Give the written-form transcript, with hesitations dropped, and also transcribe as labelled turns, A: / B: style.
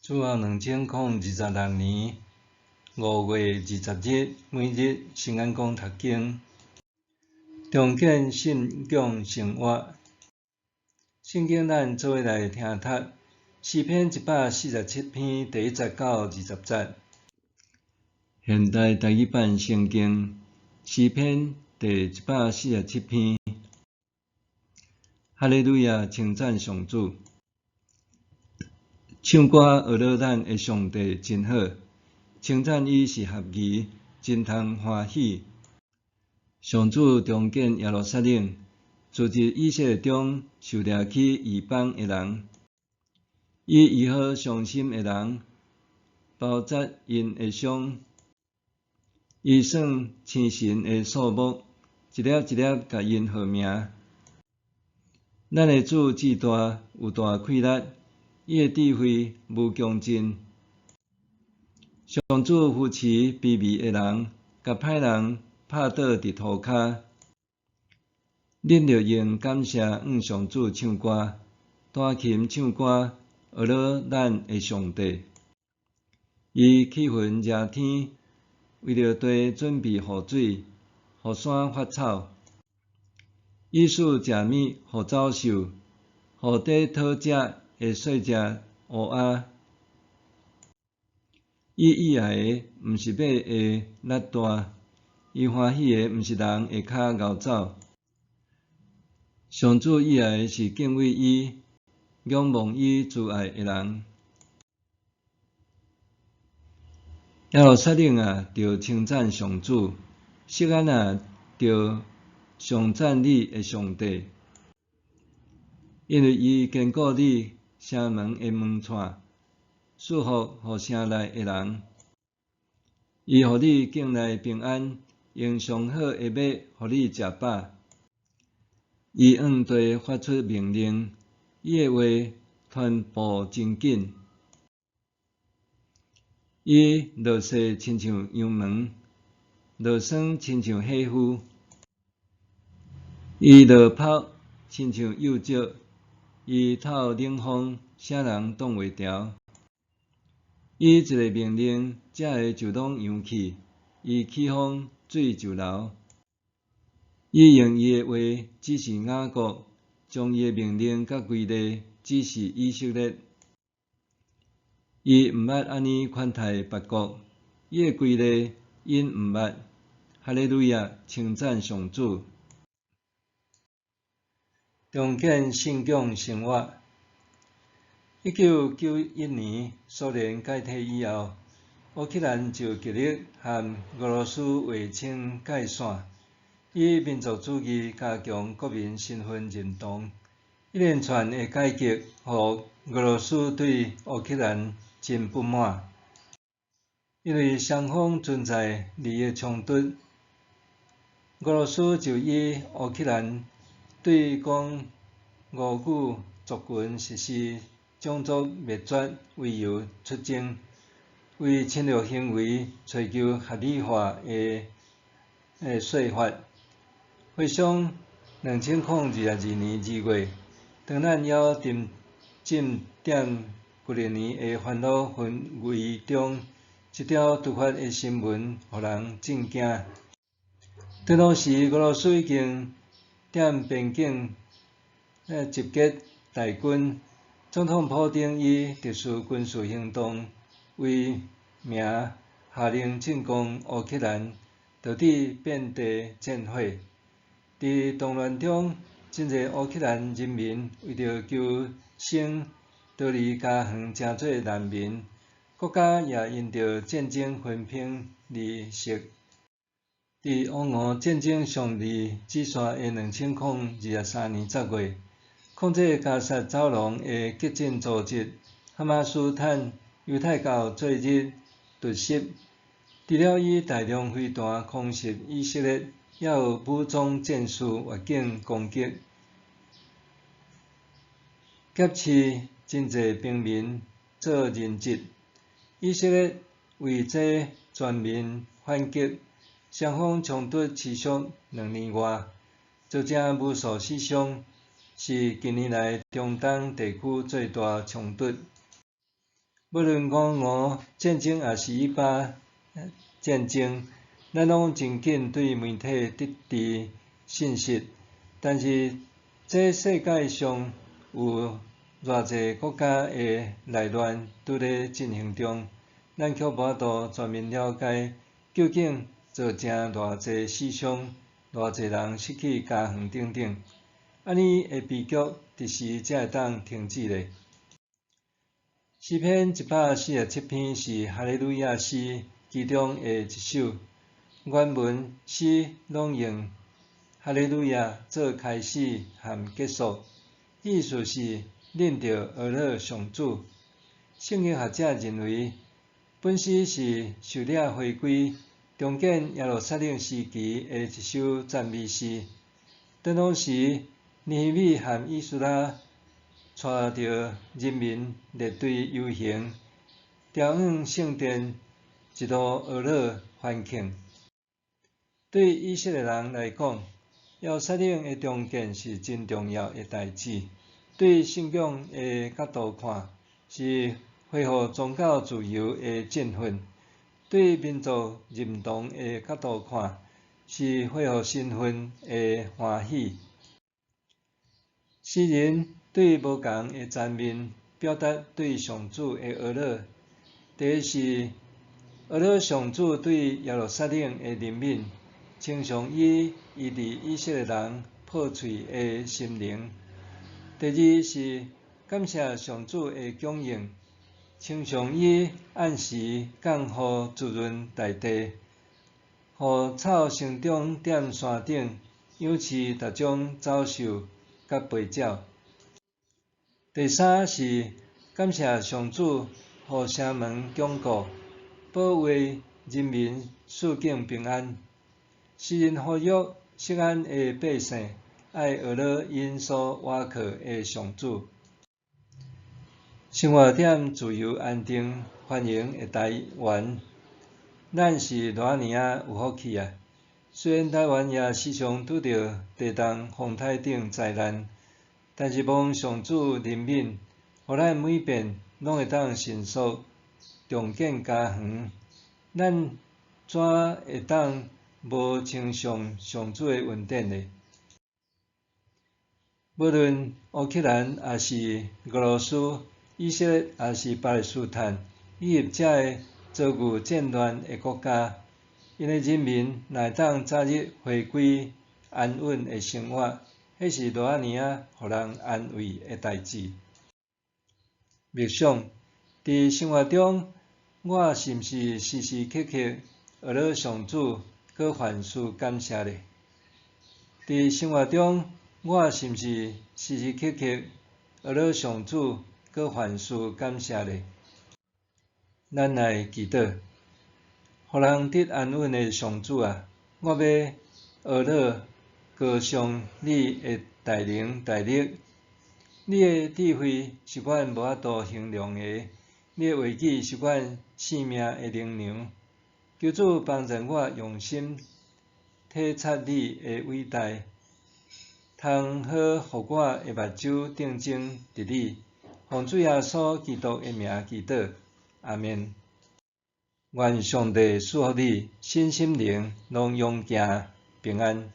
A: 主後2026年5月20日，每日新眼光讀經，重建信仰生活。聖經咱做伙來聽讀詩篇147篇第一節到20節。現代台語版聖經詩篇第一百四十七篇。哈利路亞，稱讚上主。唱歌學樂咱的上帝真好，稱讚伊是合宜，真通歡喜。上主重建耶路撒冷，自佇以色列中受掠去異邦的人，伊醫好傷心的人，包紮𪜶的傷。伊算星辰的數目，一粒一粒共𪜶號名。咱的主至大，有大氣力。伊的智慧無窮盡，上主扶持卑微的人，共歹人拍倒佇塗跤。恁著用感謝向上主唱歌，彈琴唱歌，學樂咱的上帝。伊起雲遮天，為著地準備雨水，予山發草。伊賜食物予走獸，予佇討食的細隻烏鴉。伊喜愛的毋是馬的力大，伊歡喜的毋是人的跤𠢕走。上主喜愛的是敬畏伊、仰望伊慈愛的人。耶路撒冷啊，著稱讚上主；錫安啊，著頌讚你的上帝，因為伊堅固你城門的門掣，賜福予城內的人。伊予你境內平安，用上好的麥予你食飽。伊向地發出命令，伊的話傳布真緊。伊落雪親像羊毛，落霜親像火烌。伊落雹親像幼石。伊透冷風，啥人擋袂牢？伊一个命令，遮个就攏揚起；伊起風，水就流。伊用伊的話指示雅各，將伊的命令佮規例指示以色列。伊毋捌按呢款待別國，伊的規例𪜶毋捌。哈利路亞，稱讚上主。重建信仰生活。1991年蘇聯解體以後，烏克蘭就極力和俄羅斯劃清界線，以民族主義加強國民身份認同。一連串的改革，予俄羅斯對烏克蘭真不滿，因為雙方存在利益衝突。俄羅斯就以烏克蘭對講俄語族群實施種族滅絕為由出征，為侵略行為尋求合理化的說法。回想2022年2月，當咱猶沉浸佇舊曆年的煩惱氛圍中，一條突發的新聞予人震驚。當時俄羅斯已經佇邊境集結大軍，總統普丁以特殊軍事行動為名下令進攻烏克蘭，導致遍地戰火。佇動亂中，真濟烏克蘭人民為著求生，逃離家園，成做難民，國家也因著戰爭分崩離析。佇烏俄戰爭尚未止息的2023年10月，控制加薩走廊的激進組織哈馬斯坦猶太教節日突襲，除了以大量飛彈空襲以色列，也有武裝戰士越境攻擊，挾持真濟平民做人質。以色列為這全面反擊。雙方衝突持續兩年外，造成無數死傷，是近年來中東地區最大衝突。無論烏俄戰爭抑是以巴戰爭，咱攏真緊對媒體得知信息，但是這世界上有偌濟國家的內亂拄咧進行中，咱卻無法度全面了解究竟造成偌濟死傷、偌濟人失去家園等等。按呢的悲劇，佇時才會當停止咧？詩篇147篇是哈利路亞詩其中的一首，原文詩攏用哈利路亞做開始和結束，意思是恁著呵咾上主。聖經學者認為，本詩是受掠回歸、重建耶路撒冷時期的一首讚美詩。當時，尼希米和以斯拉帶著人民列隊遊行，朝往聖殿，一路呵咾歡慶。對以色列人來講，耶路撒冷的重建是真重要的代誌。對信仰的角度看，是恢復宗教自由的振奮；對民族認同的角度看，是恢復身份的歡喜。詩人對無仝的層面表達對上主的呵咾。第一是呵咾上主對耶路撒冷的憐憫，親像伊醫治以色列人破碎的心靈。第二是感謝上主的供應，親像伊按時降雨滋潤大地，予草生長踮山頂，養飼逐種走獸佮飛鳥。第三是感謝上主予城門堅固，保衛人民四境平安。詩人呼籲錫安的百姓愛呵咾𪜶所倚靠的上主。生活踮自由安定繁榮的台灣，咱是偌爾仔有福氣啊！雖然台灣也時常拄著地動、風颱等災難，但是蒙上主憐憫，予咱每遍攏會當迅速重建家園。咱怎會當無稱頌上主的恩典呢？無論烏克蘭抑是俄羅斯、以色列抑是巴勒斯坦，以及遮个遭遇戰亂的國家，𪜶的人民若會當早日回歸安穩的生活，彼是偌爾仔予人安慰的代誌。默想，佇生活中，我是毋是時時刻刻呵咾上主，閣凡事感謝咧？佇生活中，我是毋是時時刻刻呵咾上主，閣凡事感謝咧？咱來祈禱，予人得安穩的上主啊，我欲呵咾高頌你的大能大力。你的智慧是阮無法度形容的，你的話語是阮性命的靈糧。求主幫助我用心體察你的偉大，通好予我的目睭定睛佇你。奉主耶穌基督的名祈禱，阿們。願上帝賜福你，身心靈攏勇健平安。